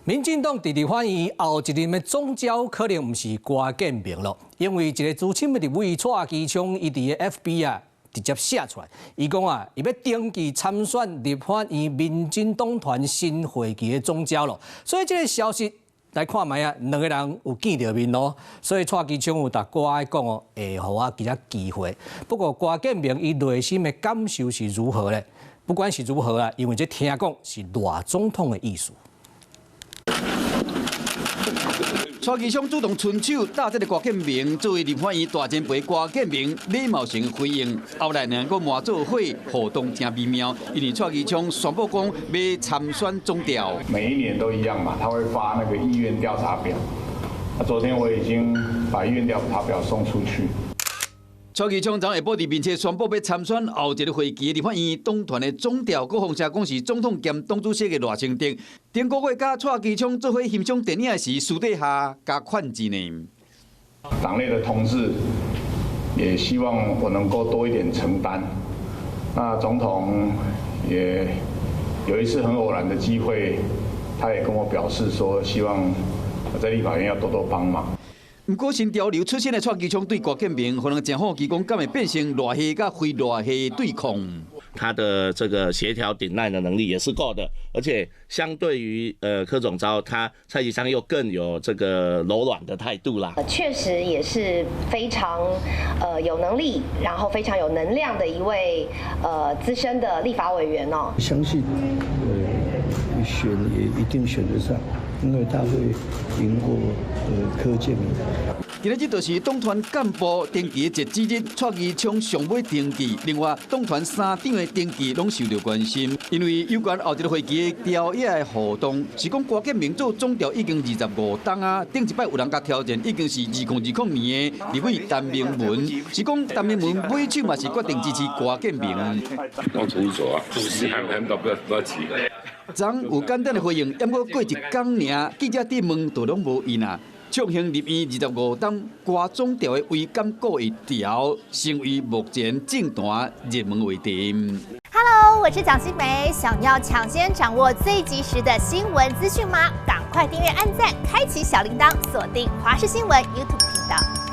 民進黨佇立法院後一任的總召可能毋是郭建明咯，因為一个資深的立委蔡其昌，伊佇个 FB 啊直接寫出來，伊講啊，伊欲登記參選立法院民進黨團新會期的總召咯，所以這个消息來看覓啊，兩个人有見著面咯，所以蔡其昌有共郭講哦，會予我一个機會。不過郭建明伊內心的感受是如何咧？不管是如何啊，因為這聽講是賴總統的意思。蔡其昌主動伸手搭這个郭建明，作為立法院大前輩郭建明禮貌性回應。後來兩个嘛做伙互動誠微妙，因為蔡其昌宣布講欲參選總召。每一年都一樣嘛，他會發那個意願調查表。昨天我已經把意願調查表送出去。蔡其昌昨下晡佇面冊宣布欲參選後一个會期立法院黨團的總召，閣放聲講是總統兼黨主席的賴清德。頂個月佮蔡其昌做伙欣賞電影時，私底下共勸一呢。黨內的同志也希望我能夠多一點承擔。那總統也有一次很偶然的機會，他也跟我表示說，希望我在立法院要多多幫忙。毋過新潮流出身的蔡其昌對郭建明可能誠好奇，講敢會變成賴系佮非賴系對抗？他的這個協調頂賴的能力也是夠的，而且相對於柯總召，他蔡其昌又更有這個柔軟的態度啦。確實也是非常有能力，然後非常有能量的一位資深的立法委員哦。相信選也一定選得上，因為他會贏過柯建銘。今日這就是黨團幹部登記的截止日，蔡其昌上尾登記。另外，黨團三黨的登記攏受著關心，因為有關後一个會期的朝野的互動，是講郭建明做總召已經25冬啊，頂一擺有人共挑戰，已經是2020年的立委陳明文，是講陳明文尾手嘛是決定支持郭建明。當處所啊，還到不不起。昨有簡單的回應，毋過過一工爾，記者佇問就攏無應啊。暢興立院25冬郭總召的遺感故意調，成為目前政壇熱門話題。 Hello，我是蔣新梅，想要搶先掌握最及時的新聞資訊嗎？趕快訂閱、按讚、開啟小鈴鐺，鎖定華視新聞 YouTube 頻道。